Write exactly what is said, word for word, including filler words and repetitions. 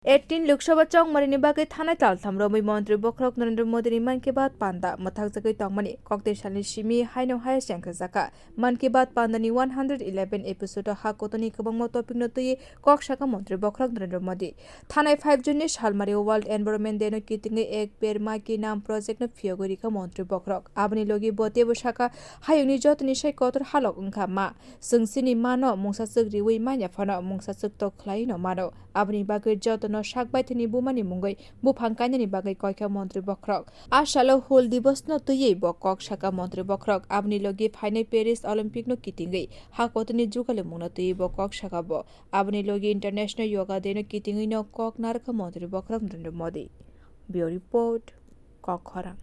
eighteen Lok Sabha chongmarini bagwi thanai taltham romwi Montri Bokhorok Narendra Modini Mann Ki Baat panda mwthangjagwi tongmani koktesalni simi haino hai chengkha jaka. Mann Ki Baat pandani one hundred eleven episode o ha kotorni kwbangma topic no twiwi kok sakha Montri Bokhorok Narendra Modi. Thanai five June ni salmari o World Environment Day no kitingwi Ek Ped Maa Ki Naam project no phiyogwi rikha Montri Bokhorok. Aboni logi bo teibo sakha, hayungni jotoni sai kotor halok wngkha ma. Chwng chini mano mungsaswk riwi manya phano mungsaswk tok khlaiwi no mano. Aboni bagwi jotono sak baithani bumani mungwi buphang kainani bagwi koikha Montri Bokhorok. A salo Hul Divas no twiwi bo kok sakha Montri Bokhorok. Aboni logi phainai Paris Olympic no kitingwi ha kotorni jugalwmung no twiwi bo kok sakha bo. Aboni logi International Yoga Day no kitingwi no kok narwkha Montri Bokhorok Narendra Modi. Bureau Report, Kokkhorang.